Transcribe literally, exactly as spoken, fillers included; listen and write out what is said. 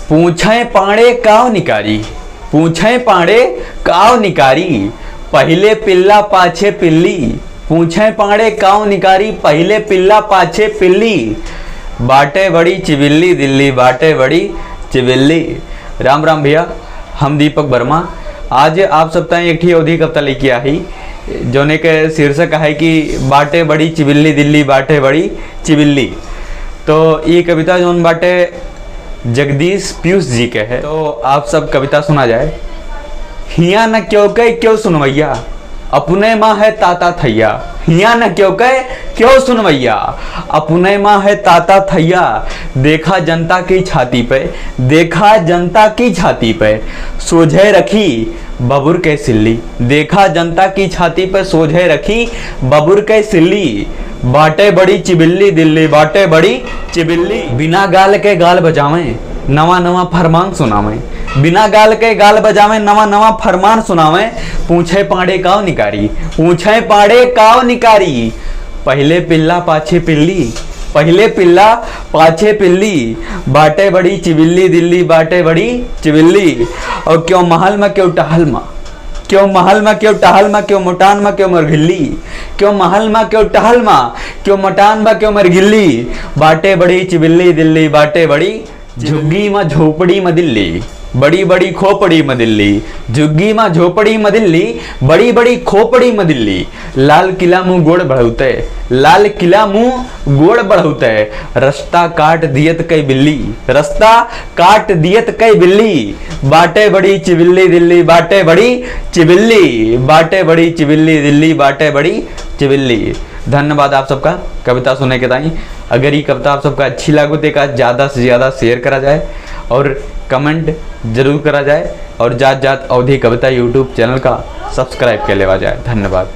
पूछे पाड़े काव निकारी, पूछे पाड़े काव निकारी, पहिले पिल्ला पाछे पिल्ली। पूछे पाड़े काव निकारी, पहिले पिल्ला पाछे पिल्ली। बाटे बड़ी चिबिल्ली दिल्ली, बाटे बड़ी चिबिल्ली। राम राम भैया, हम दीपक वर्मा। आज आप सब ताईं एक ठी अवधी कविता लेके आई, जौने के शीर्षक है कि बाटे बड़ी चिबिल्ली दिल्ली, बाटे बड़ी चिबिल्ली। तो ये कविता जौन बाटे जगदीश पीयूष जी के है, तो आप सब कविता सुना जाए। हिया न क्यों के क्यों सुनवैया, अपने माँ है ताता थैया। हिया न क्यों के क्यों सुनवैया, अपने माँ है ताता थैया। देखा जनता की छाती पे, देखा जनता की छाती पे, सोझे रखी बबुर के सिल्ली। देखा जनता की छाती पे, सोझे रखी बबुर के सिल्ली। बाटे बड़ी चिबिल्ली दिल्ली, बाटे बड़ी चिबिल्ली। बिना गाल के गाल बजावे, नवा नवा फरमान सुनावे। बिना गाल के गाल बजावे, नवा नवा फरमान सुनावे। पूछे पाड़े काव निकारी, पूछे पाड़े काव निकारी। पहिले पिल्ला पाछे पिल्ली, पहिले पिल्ला पाछे पिल्ली। बाटे बड़ी चिबिल्ली दिल्ली, बाटे बड़ी चिबिल्ली। और क्यों महल में क्यों टहल में, क्यों महल मा, क्यों टहल मा, क्यों मटान मा, क्यों मरघिल्ली। क्यों महल मा, क्यों टहल मा, क्यों मटान मा, क्यों मरघिल्ली। बाटे बड़ी चिबिल्ली दिल्ली, बाटे बड़ी झुग्गी मा झोपड़ी मा दिल्ली, बड़ी बड़ी खोपड़ी मा दिल्ली। झुग्गी मा झोपड़ी मा दिल्ली, बड़ी बड़ी खोपड़ी मा दिल्ली। लाल किला मुँह गोड़ बढ़ौते, लाल किला मुँह गोड़ बढ़ौते। रास्ता काट दियत कई बिल्ली, रास्ता काट दियत कई बिल्ली। बाटे बड़ी चिबिल्ली दिल्ली, बाटे बड़ी चिबिल्ली, बाटे बड़ी चिबिल्ली दिल्ली, बाटे बड़ी चिबिल्ली। धन्यवाद आप सबका कविता सुने के ताईं। अगर ये कविता आप सबका अच्छी लागो तो एका ज़्यादा से ज़्यादा share करा जाए और comment जरूर करा जाए और जात जात अवधी कविता YouTube channel का subscribe कर लेवा जाए। धन्यवाद।